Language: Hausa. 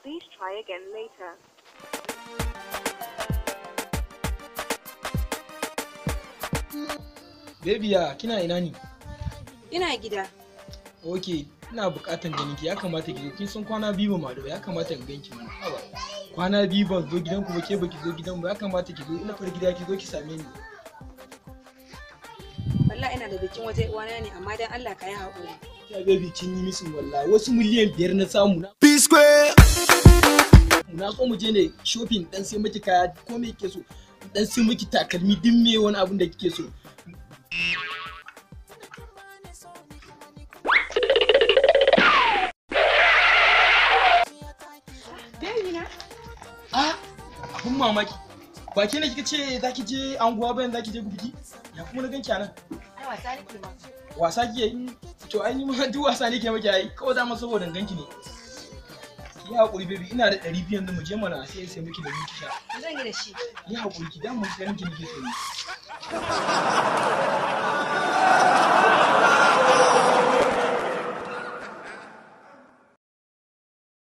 Please try again later. Baby ya kina ina ne? Ina gida. Ok, ina bukatan ganin ki, ya kamata ki zo. Kin san kwana biyu ba ma da ya kamata in ganki mana. Haba. Kwana biyu ban zo gidan ku ba, ke baki zo gidan ba, ya kamata ki zo. Ina far gida ki zo ki same ni. Wallahi ina da bikin wata uwana ne, amma dan Allah ka yi haƙuri. Ya baby kin yi missing wallahi. Wasu miliyan 5 na samu na. P Square. Na so mu je ne shopping dan sai miki kaya ko me kike so. Dan sai miki takalmi duk me wani abun da kike so. Baby na? Ah, abun mamaki. Ba ke ne kika ce za ki je anguwa ba, yanzu za ki je biki? Ya kuma na ganki a nan? Ai wasa nake ma. Wasa kike yi? To ai ni ma duk wasa nake maki ai. Kawai dama saboda in ganki ne. Ki yi haƙuri baby, ina da 200 yanzu, mu je mana sai sai miki da miki sha. Me zan yi da shi? Yi haƙuri ki, dama ganin ki nake so.